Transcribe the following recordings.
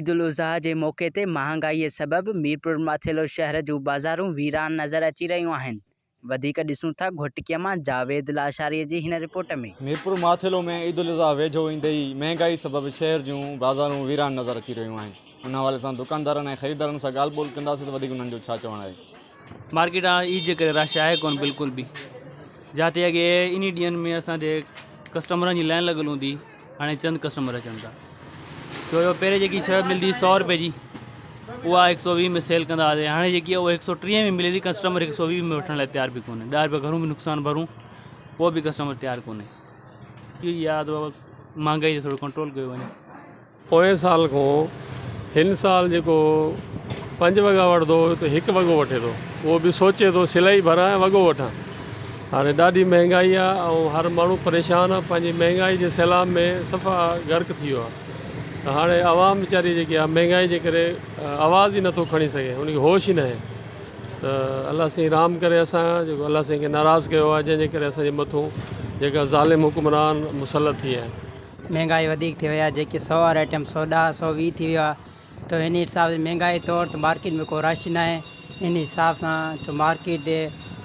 عيد الاضحيٰ جي موقعي تي مهانگائيء سبب ميرپورماٿيلو شهر جون بازارون ويران نظر اچي رهيون آهن. وڌيڪ ڏسون ٿا گهوٽڪيء مان جاويد لاشاريء جي هن رپورٽ ۾. ميرپور ماٿيلو ۾ عيد الاضحيٰ ويجهو ايندي ئي مهنگائي سبب شهر جون بازارون ويران نظر اچي رهيون آهن. ان حوالي سان دڪاندارن ۽ خريدارن سان ڳالهه ٻولهه ڪنداسين ته وڌيڪ انهن جو ڇا چوڻ آهي. مارڪيٽ آ عيد جي ڪري رش آهي ڪونه بلڪل به جاتي اڳي انهي ڏينهن ۾ اسان جي ڪسٽمرن جي لائن لڳل هوندي هاڻي چند ڪسٽمر اچن ٿا ڇو جو پهرين جيڪي شيء ملدي سو روپئي جي اها هڪ سو ويهه ۾ سيل ڪندا هئاسين هاڻي جيڪي اها هڪ سو ٽيهه ۾ ملي ٿي ڪسٽمر هڪ سو ويهه ۾ وٺڻ لاء تيار به ڪونهي ڏهه روپيا گهرون به نقصان ڀرون پوء به ڪسٽمر تيار ڪونهي اهو ئي آهي ته مهانگائي تي ٿورو ڪنٽرول ڪيو وڃي. پوئين سال کان هن سال جيڪو پنج وڳا وٺندو هو ته هڪ وڳو وٺي ٿو اهو به سوچي ٿو سلائي ڀران يا وڳو وٺان هاڻي ڏاڍي مهنگائي آ ۽ هر ماڻهو پريشان آ پنهنجي مهنگائي جي سيلاب ۾ صفا غرق ٿي ويو آ ته هاڻي عوام ويچاري جيڪي آ مهنگائي جي ڪري آواز ئي نٿو کڻي سگهي ان کي هوش ئي ناهي ته الله سائين رحم ڪري اسان جيڪو الله سائين کي ناراض ڪيو آ جنهن جي ڪري اسان جي مٿون جيڪا ظالم حڪمران مسلط ٿي ويا آهن. مهنگائي وڌيڪ ٿي وئي آهي جيڪي سو وارو آئٽم 110 120 ٿي ويو آهي ته ان حساب سان مهنگائي طور ته مارڪيٽ ۾ ڪو رش ناهي ان حساب سان ته مارڪيٽ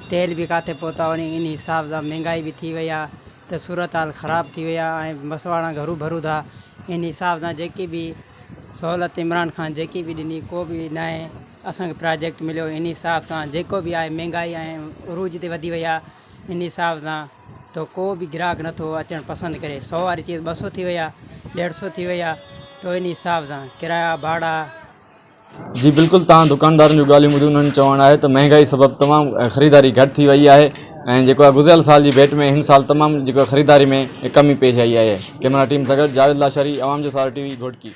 تيل به ڪاٿي پهتا وڃي ان حساب سان مهنگائي به ٿي وئي آهي ته صورت حال خراب ٿي وئي آهي ۽ مسواڙا گهرو ڀرو ٿا ان حساب سان جيڪي به سهولت عمران خان جيڪي به ڏني ڪو به ناهي اسان کي پراجيڪٽ مليو ان حساب سان جيڪو به آهي مهنگائي ۽ عروج تي وڌي وئي آهي ان حساب سان ته ڪو به گراهڪ نٿو اچڻ پسند ڪري سو واري چيز 200 ٿي وئي آ 150 ٿي وئي آ ته ان حساب سان ڪرايا ڀاڙا. جي بلڪل توهان دڪاندارن جون ڳالهيون ٻڌيون انهن چوڻ آهي ته مهنگائي سبب تمام خريداري گهٽ ٿي وئي آهي ۽ جيڪو آهي گذريل سال جي ڀيٽ ۾ هن سال تمام جيڪو خريداري ۾ ڪمي پيش آئي آهي ڪئميرا ٽيم سان گڏ جاويد لاشاري عوام جو سهارو ٽي وي گهوٽڪي.